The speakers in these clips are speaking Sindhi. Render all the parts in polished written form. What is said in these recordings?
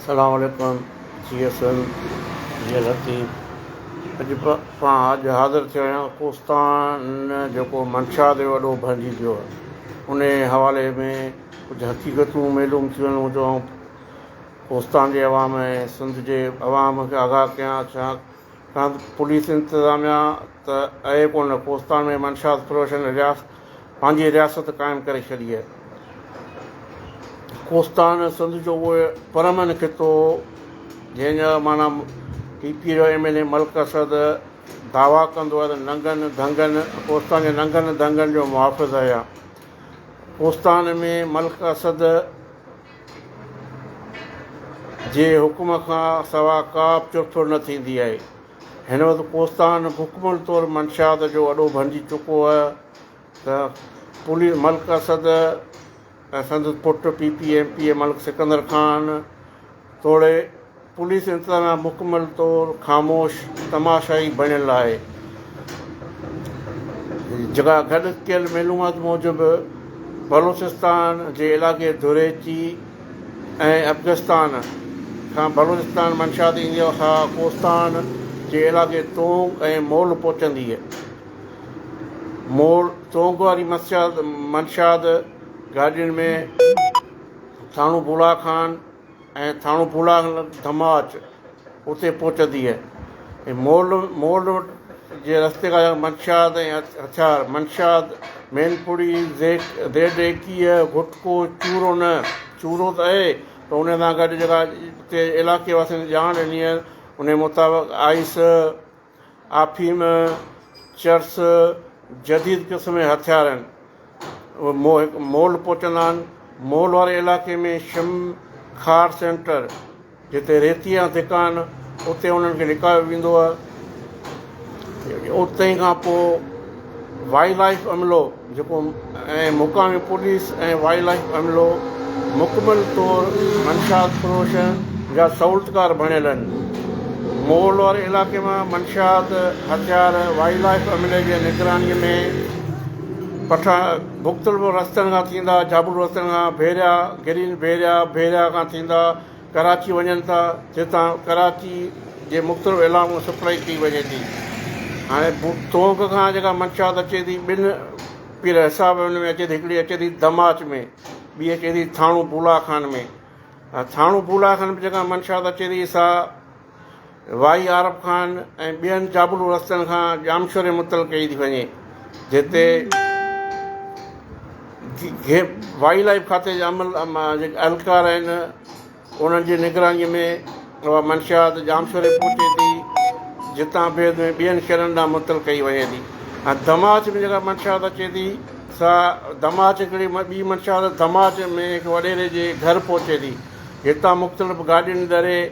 السلام عليڪم جي ايس ايم جي لطيف اڄ پاڻ اڄ حاضر ٿيو آهيان ڪوستان جيڪو منشا تي وڏو ڀرجي پيو آهي ان حوالي ۾ ڪجهه حقيقتون معلوم ٿيون آهن جو آئون ڪوستان جي عوام ۽ سنڌ جي عوام کي آگاهه ڪيان ڇا ڪاڻ پوليس انتظاميا ته اهي ڪونه ڪوستان ۾ منشيات فروشن رياست پنهنجي رياست قائم ڪري ڇڏي آهي. ڪوستان سنڌ جو اهو پرامن خطو هو جنهن جا معنيٰ پي پي جو ايم اين اي ملڪ اسد دعويٰ ڪندو آهي ته ننگن ڌنگن ڪوستان جي ننگن ڌنگن جو محافظ آهيان. ڪوستان ۾ ملڪ اسد جي حڪم کان سوا ڪا به چرڦر نه ٿيندي آهي. هن وقت ڪوستان مڪمل طور منشيات جو اڏو بڻجي چڪو آهي ته پوليس ملڪ اسد ۽ سندس پٽ P P M P A Malik Sikandar Khan توڙي پوليس انتظاميا مڪمل طور خاموش تماشائي بڻيل آهي. جيڪا گڏ ڪيل معلومات موجب بلوچستان جي علائقي ڌريچي ۽ افغستان کان بلوچستان منشيات ايندي آهي سا ڪوستان جي علائقي تونگ ۽ مول پهچندي آهي. مول تونگ واري منشيات گاڏين ۾ ٿاڻو بولا خان ۽ ٿاڻو پولا ڌماچ اتي پهچندي آهي ۽ مول مول جي رستي کان منشيات ۽ هٿيار منشيات مين پڙي زيڪ زيڊ 21 گٽڪو چورو نه چورو ته اهي پر ان سان گڏ جيڪا اتي علائقي واسين ڄاڻ ڏني آهي ان مطابق آئس آفيم، چرس، جديد قسم جي هٿيارن مول پهچندا آهن. مول واري علائقي ۾ شم خار سينٽر جتي ريتي جا دڪان اتي انهن کي لڪايو ويندو آهي. اتي کان پوء وائلڊ لائيف عملو جيڪو ۽ مقامي پوليس ۽ وائلڊ لائيف عملو مڪمل طور منشيات فروشن جا سهولتڪار بڻيل آهن. مول واري علائقي مان منشيات، هٿيار وائلڊ لائيف عملي جي نگراني ۾ پٺا مختلف رستن کان ٿيندا جابلو رستن کان ڀيريا، گرين ڀيريا، ڀيريا کان ٿيندا ڪراچي وڃن ٿا، جتان ڪراچي جي مختلف علائقن ۾ سپلائي ڪئي وڃي ٿي. هاڻي ٽونڪ کان جيڪا منشيات اچي ٿي ٻن پير حساب ان ۾ اچي ٿي، هڪڙي اچي ٿي دماچ ۾، ٻي اچي ٿي ٿاڻو بولا خان ۾. ٿاڻو بولا خان ۾ جيڪا منشيات اچي ٿي سا وائي عارب خان ۽ ٻين جابلو رستن کان ڄامشوري متعلق ڪئي ٿي وڃي، جتي وائلڊ لائيف کاتي جا عمل جيڪي اهلڪار آهن انهن جي نگراني ۾ اها منشيات ڄامشوري پهچي ٿي جتان بعد ۾ ٻين شهرن ڏانهن منتقل ڪئي وڃي ٿي ۽ دماچ ۾ جيڪا منشيات اچي ٿي سا دماچ هڪڙي ٻي منشيات دماچ ۾ هڪ وڏيري جي گهر پهچي ٿي هتان مختلف گاڏين ذريعي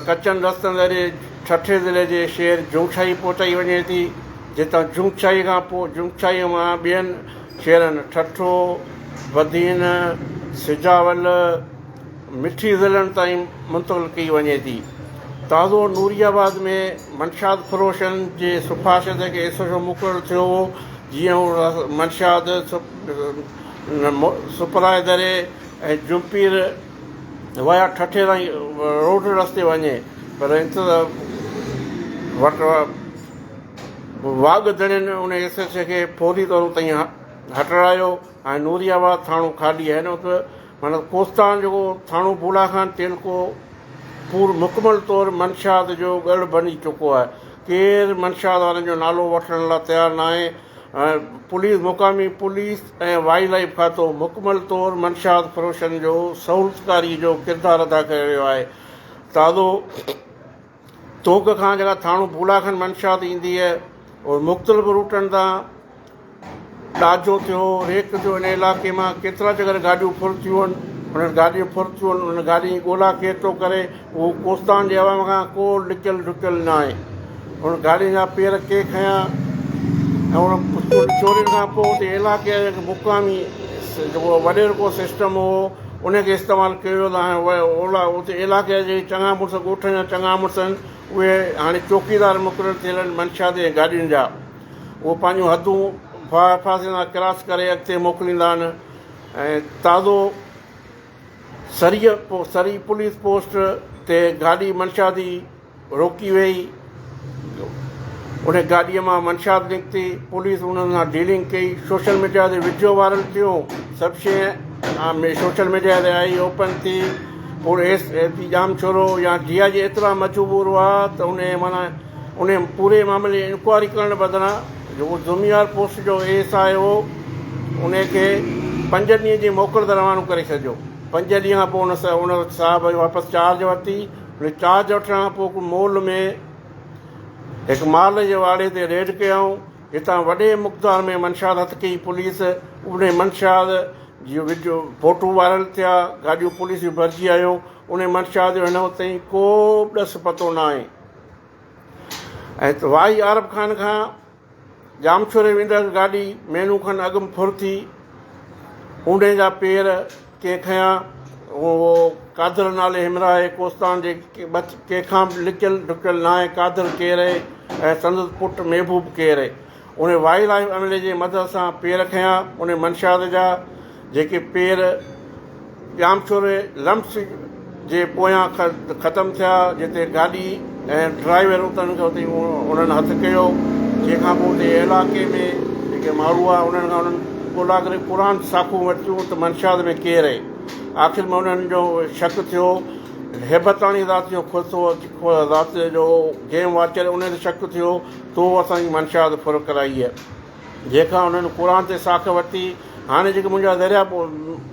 ڪچن رستن ذريعي ٺٽي ضلعي جي شهر جونگشاهي پهچائي وڃي ٿي، جتان جونگشاهي کان پوء جونگشاهي مان ٻين شهرن ٺٽو، بدين، سجاول، مٺي ضلعن تائين منتقل ڪئي وڃي ٿي. تازو نوري آباد ۾ منشيات فروشن جي سفارش تي هڪ ايس ايڇ او مقرر ٿيو هو، جيئن هو منشيات سپلاء ذريعي ۽ جمپير ويا ٺٽي تائين روڊ رستي وڃي پر انتظار وٽ واڳ ڌڻين ان ايس ايس اي کي فوري طور تائين هٽرايو ۽ نوري آباد ٿاڻو خالي آهي هن وقت معنيٰ ڪوستان جيڪو ٿاڻو بولا خان تعلقو پور مڪمل طور منشيات جو ڳڙهه بڻجي چڪو آهي ڪير منشيات وارن جو نالو وٺڻ لاء تيار ناهي پوليس مقامي پوليس ۽ وائلڊ لائيف کاتو مڪمل طور منشيات فروشن جو سهولتڪاري جو ڪردار ادا ڪري رهيو آهي تازو توڪ کان جيڪا ٿاڻو بولا کان منشيات ايندي آهي اهي مختلف روٽن تان ڏاجو ٿيو ريڪ ٿيو ان علائقي مان ڪيترا چڪر گاڏيون ڦر ٿيون آهن انهن گاڏيون ڦر ٿيون آهن انهن گاڏين جي ڳولا ڪير ٿو ڪري اهو ڪوستان جي عوام کان ڪو لڪيل ڍڪيل ناهي. ان گاڏين جا پير ڪي کنيا ۽ ان چورين کان پوء اتي علائقي جا جيڪي مقامي جيڪو وڏيرڪو سسٽم هو ان کي استعمال ڪيو ويو ته هاڻي اولا اتي علائقي جا جيڪي چڱا مڙس ڳوٺن جا چڱا مڙس آهن اهي هاڻي چوڪيدار مقرر ٿيل آهن منشيات ۽ گاڏين جا اهي پنهنجون حدون فاصلي سان ڪراس ڪري اڳتي موڪليندا آهن ۽ تازو سري سري پوليس پوسٽ تي گاڏي منشادي روڪي وئي، ان گاڏيء مان منشيات نڪتي، پوليس انهن سان ڊيلنگ ڪئي، سوشل ميڊيا تي وڊيو وائرل ٿيون، سڀ شيء سوشل ميڊيا تي آئي اوپن ٿي، پوء ايس پي ڄامشورو يا ڊي I جي ايترا مجبور هئا ته ان معنيٰ ان پوري معاملي جي انڪوائري ڪرڻ بدران جيڪو ذميوار پوسٽ جو اي ايس I هو ان کي پنجن ڏينهن جي موڪل تي روانو ڪري ڇڏيو، پنج ڏينهن کان پوء ان صاحب واپس چارج ورتي. ان چارج وٺڻ کان پوء مول ۾ هڪ مال جي واڙي تي ريڊ ڪيائون، جتان وڏي مقدار ۾ منشيات هٿ ڪئي پوليس انهي منشيات جي وڊيو فوٽو وائرل ٿيا، گاڏيون پوليس جون ڀرجي آيون، انهي منشيات جو هن وقت تائين ڪو به ڏس پتو ناهي ۽ وائي عارب خان کان ڄامشوري ويندڙ گاڏي مهينو کن اڳ ۾ ڦر ٿي. اونڍي جا پير ڪنهن کنيا؟ اهو قادر نالي همراهه آهي. ڪوستان جي ڪنهن کان به لڪيل ڍڪيل ناهي. قادر ڪير آهي ۽ سندس پٽ محبوب ڪير آهي؟ انهي وائلڊ لائيف عملي جي مدد سان پير کنيا. انهي منشيات جا جيڪي پير ڄامشوري لمس جي پويان ختم ٿيا، جتي گاڏي ۽ ڊرائيور اتن کي اتي انهن هٿ ڪيو، جنهن کان پوء اتي علائقي ۾ جيڪي ماڻهو هئا انهن کان انهن ڳولا ڪري قرآن ساکون ورتيون ته منشيات ۾ ڪير آهي. آخر ۾ انهن جو شڪ ٿيو هيبتاڻي ذات جو خسرو ذات جو گيم واچر ان تي شڪ ٿيو تو اسان جي منشيات ڦر ڪرائي آهي. جنهن کان انهن قرآن تي ساک ورتي. هاڻي جيڪي منهنجا ذريعا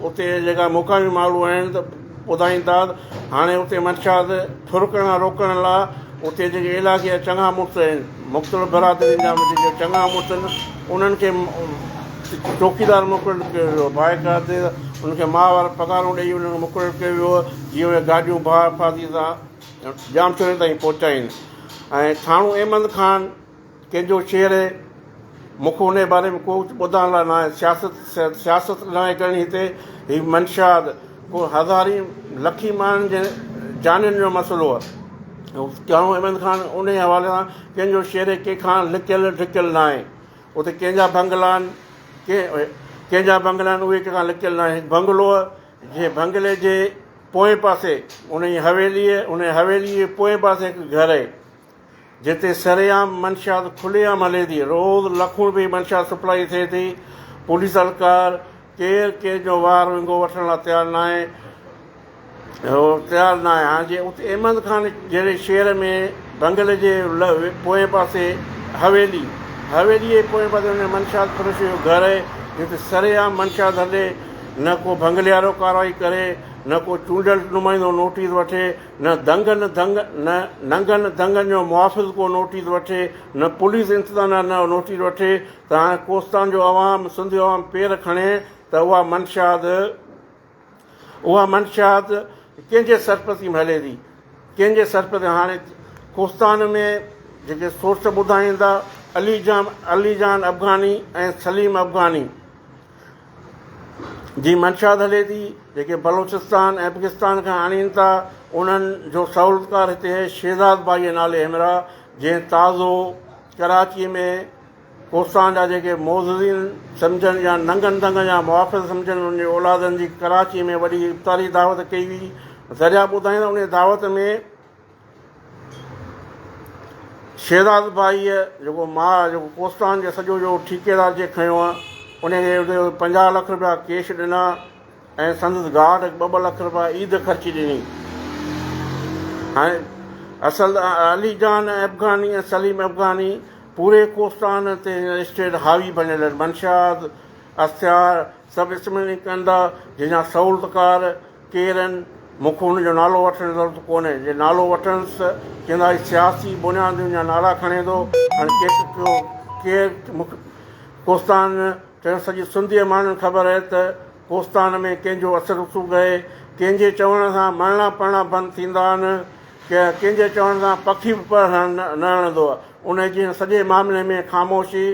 اتي جيڪا مقامي ماڻهو آهن ته ٻڌائين ٿا ته هاڻي اتي منشيات ڦر ڪرڻ کان روڪڻ لاء اتي جيڪي علائقي جا چڱا مڙس آهن مختلف برادرين جا جيڪي چڱا مڙس آهن انهن کي چوڪيدار مقرر ڪيو ويو باقاعدي انهن کي ماهوار پگهارون ڏئي انهن کي مقرر ڪيو ويو جيئن اهي گاڏيون باحفاظتي سان ڄامشوري تائين پهچائين ۽ ٿاڻو احمد خان ڪنهن جو شعر اهي، مون کي انهي باري ۾ ڪو ڪجهه ٻڌائڻ لاء ناهي، سياست سياست ناهي ڪرڻي هتي، هي منشيات ڪو هزارين لکين ماڻهن جي جانين جو مسئلو آهي. ڪيو احمد خان انهي حوالي سان ڪنهن جو شعر ڪنهن کان لڪيل ڍڪيل ناهي، اتي ڪنهن جا بنگلا آهن، ڪنهن جا بنگلا آهن اهي ڪنهن کان لڪيل ناهي، هڪ بنگلو جي بنگلي جي پوئين پاسي انهي حويليء انهي حويليء جي پوئين پاسي هڪ گهر آهي. جتي سرعام منشيات کلي عام هلي ٿي، روز لکون روپين جي منشيات سپلائي ٿئي ٿي، پوليس اهلڪار ڪير ڪنهن جو وار ونگو وٺڻ لاء تيار ناهي، تيار ناهي، هاڻ جي اتي احمد خان جهڙي شهر ۾ بنگلي جي پوئين پاسي حويلي، حويلي جي پوئين پاسي ان منشيات فروشي جو گهر آهي، جتي سرعام منشيات هلي، نه ڪو بنگلي وارو ڪارروائي ڪري، نه ڪو چونڊيل نمائندو نوٽيس وٺي، نه دنگن دنگ نه ننگن دنگن جو محافظ ڪو نوٽيس وٺي نه پوليس انتظاميا نه نوٽيس وٺي ته هاڻي ڪوستان جو عوام سنڌ جو عوام پير کڻي ته اها منشيات اها منشيات ڪنهن جي سرپرستي ۾ هلي ٿي ڪنهن جي سرپرستي هاڻي ڪوستان ۾ جيڪي سورس ٻڌائين ٿا علي جان علي جان افغاني ۽ سليم افغاني جي منشا هلي ٿي، جيڪي بلوچستان ۽ افغستان کان آڻين ٿا، انهن جو سهولتڪار هتي آهي شهزاد ڀائيء نالي همراهه، جنهن تازو ڪراچيء ۾ ڪوستان جا جيڪي معززين سمجهن يا ننگن دنگن جا محافظ سمجهن، انهن جي اولادن جي ڪراچيء ۾ وڏي افطاري دعوت ڪئي هئي. ذريعا ٻڌائين ٿا انهيء دعوت ۾. شهزاد ڀائيء جيڪو ماء جيڪو ڪوستان جي سڄو جو ٺيڪيدار جي کنيو آ ان کي 50 لک روپيا ڪيش ڏنا ۽ سندس گارڊ ٻه ٻه لک روپيا عيد خرچي ڏني. هاڻي اصل علي جان افغاني ۽ سليم افغاني پوري ڪوستان تي اسٽيٽ حاوي بڻيل آهن. منشيات، هٿيار سڀ اسمگلنگ ڪن ٿا جنهن جا سهولتڪار ڪير آهن، مون کي ان جو نالو وٺڻ جي ضرورت ڪونهي، جي نالو وٺندس ته چوندا هي سياسي بنيادن جا نالا کڻي ٿو، هاڻي ڪير مون کي ڪوستان چيو سڄي سنڌ جي ماڻهن کي خبر آهي ته ڪوستان ۾ ڪنهن جو اثر رسوخ آهي، ڪنهن جي چوڻ سان مرڻا پرڻا بند ٿيندا آهن، ڪنهن جي چوڻ سان پکي به پر نه هڻندو آهي، انهي جي هن سڄي معاملي ۾ خاموشي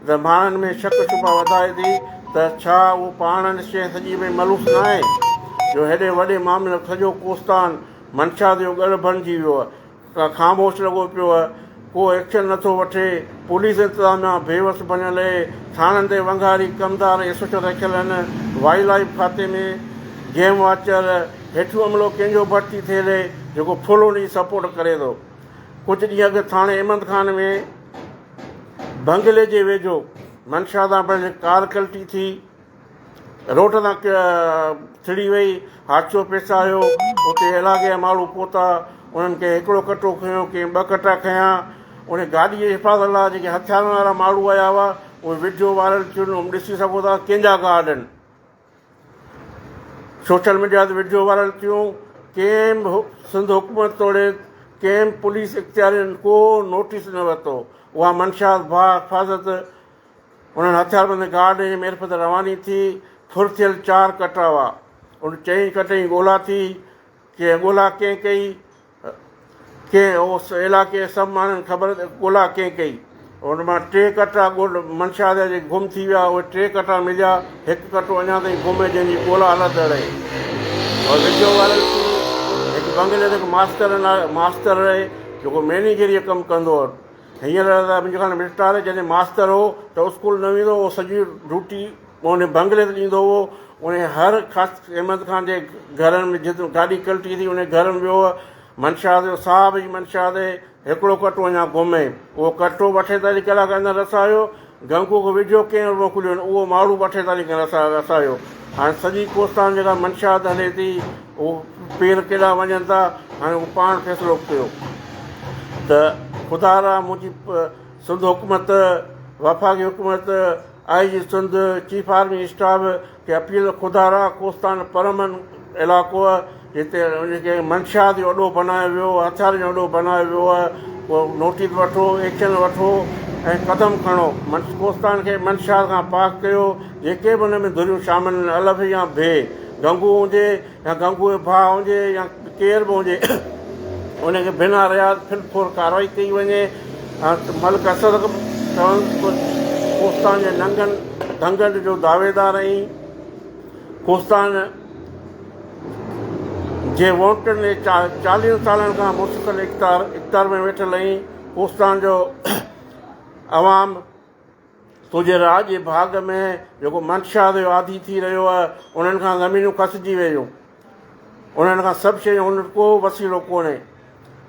ته ماڻهن ۾ شڪ شبها وڌائي ٿي ته ڇا اهو پاڻ ان شيء سڄي ۾ ملوث ناهي جو هيڏي وڏي معاملي سڄو ڪوستان منشيات جو ڳڙهه بڻجي ويو آهي، خاموش لڳو پيو آهي، ڪو ايڪشن نٿو وٺي، پوليس انتظاميا بيوس بڻيل اهي، ٿاڻن تي ونگاري ڪمدار ايس ايڇ او رکيل آهن، وائلڊ لائيف کاتي ۾ گيم واچر، هيٺيون عملو ڪنهن جو ڀرتي ٿيل اهي جيڪو فل ان جي سپورٽ ڪري ٿو. ڪجهه ڏينهن اڳ ٿاڻي احمد خان ۾ بنگلي جي ويجهو منشا تان پنهنجي ڪار ڪلٽي ٿي روڊ تان ٿڙي وئي، حادثو پيش آيو، اتي علائقي جا ماڻهو پهتا، انهن ڪنهن هڪڙو ڪٽو کنيو، ڪنهن ٻه ڪٽا کنيا، ان گاڏي جي حفاظت لاء جيڪي هٿيارن وارا ماڻهو آيا هئا، اهي وڊيو وائرل ٿيون، ڏسي سگهو ٿا ڪنهن جا گارڊ آهن. سوشل ميڊيا تي وڊيو وائرل ٿيون، ڪنهن به سنڌ حڪومت توڙي ڪنهن به پوليس اختيارين ڪو نوٽيس نه ورتو، اها منشيات باحفاظت انهن هٿياربند گارڊ جي معرفت رواني ٿي، ڦر ٿيل چار ڪٽا هئا، ان چئين ڪٽن جي ڳولا ٿي، ڪنهن ڳولا ڪنهن ڪئي، ڪنهن اوس علائقي جي سڀ ماڻهن کي خبر ته ڳولا ڪنهن ڪئي. ان مان ٽي ڪٽا ڳول منشا جا جيڪي گم ٿي ويا، اهي ٽي ڪٽا مليا، هڪ ڪٽو اڃا تائين گم آهي، جنهن جي ڳولا هلندڙ آهي. اور وڊيو وائرل ٿي، هڪ بنگلي تي هڪ ماستر ماستر رهي، جيڪو مئنيجري جو ڪم ڪندو هو. هينئر ته منهنجي خيال ۾ رٽائر آهي، جڏهن ماستر هو ته اسڪول نه ويندو هو، سڄي ڊيوٽي ان بنگلي تي ڏيندو هو. ان هر خاص احمد خان جي گهرن ۾ جت گاڏي ڪلٽي ٿي ان گهر ۾ ويو. منشا جو صاحب جي منشا تي هڪڙو ڪٽو اڃا گم آهي. اهو ڪٽو به اٺيتاليهه ڪلاڪ اندر رسايو. گنگو کي ويجهو ڪنهن موڪليو نه اهو ماڙهو به اٺيتاليهه کن رسايو. هاڻي سڄي ڪوستان جيڪا منشا تي هلي ٿي اهو پير ڪيڏانهن وڃن ٿا هاڻي اهو پاڻ فيصلو ڪيو ته خدا را منهنجي سنڌ حڪومت وفاقي حڪومت I G Sindh chief army staff کي اپيل خدا را ڪوستان پرامن علائقو آهي جتي ان کي منشيات جو اڏو بنايو ويو هٿيارن جو اڏو بنايو ويو آهي ڪو نوٽيس وٺو ايڪشن وٺو ۽ قدم کڻو ڪوستان کي منشيات کان پاڪ ڪيو جيڪي به ان ۾ ڌريون شامل آهن الف يا بي گنگو هجي يا گنگو جو ڀاء هجي يا ڪير به هجي ان کي بنا رعايت ڦر ڦور ڪارروائي ڪئي وڃي. ملڪ اسد ڪوستان جي ننگن ڍنگن جو دعويدار ۽ ڪوستان جي ووٽن جي چاليهن سالن کان مسلسل اقتدار ۾ ويٺل ۽ ڪوستان جو عوام تنهنجي راڄ جي ڀاڳ ۾ جيڪو منشا جو عادي ٿي رهيو آهي، انهن کان زمينون کسجي ويون. انهن کان سڀ شيون، هن وٽ ڪو وسيلو ڪونهي.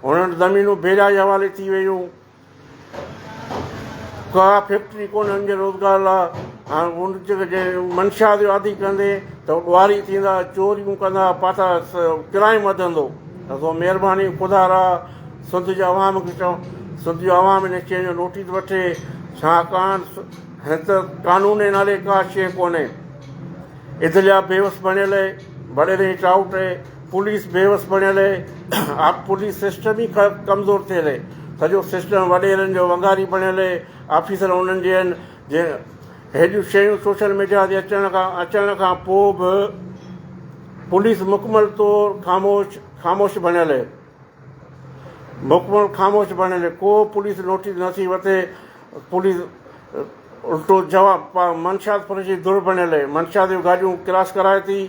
هنن وٽ زمينون ڀيڙا جي حوالي ٿي ويون. ڪا فيڪٽري ڪونهي هن جي روزگار لاء. هاڻ هن جي منشا جو عادي ڪندي ته ڏوهاري ٿيندا، چوريون ڪندا، پاتا ڪرائم وڌندو. سو مهرباني خدا را سنڌ جي عوام کي چئون سنڌ جو عوام ان شيء جو نوٽيس وٺي ڇاڪاڻ هت قانون جي نالي ڪا شيء ڪونهي عدليا بيوس بڻيل اهي وڏيري جي ٽائوٽ اهي پوليس بيوس بڻيل اهي پوليس سسٽم ئي ڪمزور ٿيل اهي سڄو سسٽم وڏيرن جو ونگاري بڻيل اهي آفيسر انهن جي آهن جي هيڏيون شيون سوشل ميڊيا تي اچڻ کان پوء به پوليس مڪمل طور خاموش خاموش بڻيل اهي مڪمل خاموش بڻيل ڪو پوليس نوٽيس نه ٿي وٺي پوليس الٽو جواب منشيات فروشي ڌر بڻيل منشيات جون گاڏيون ڪراس ڪرائي ٿي.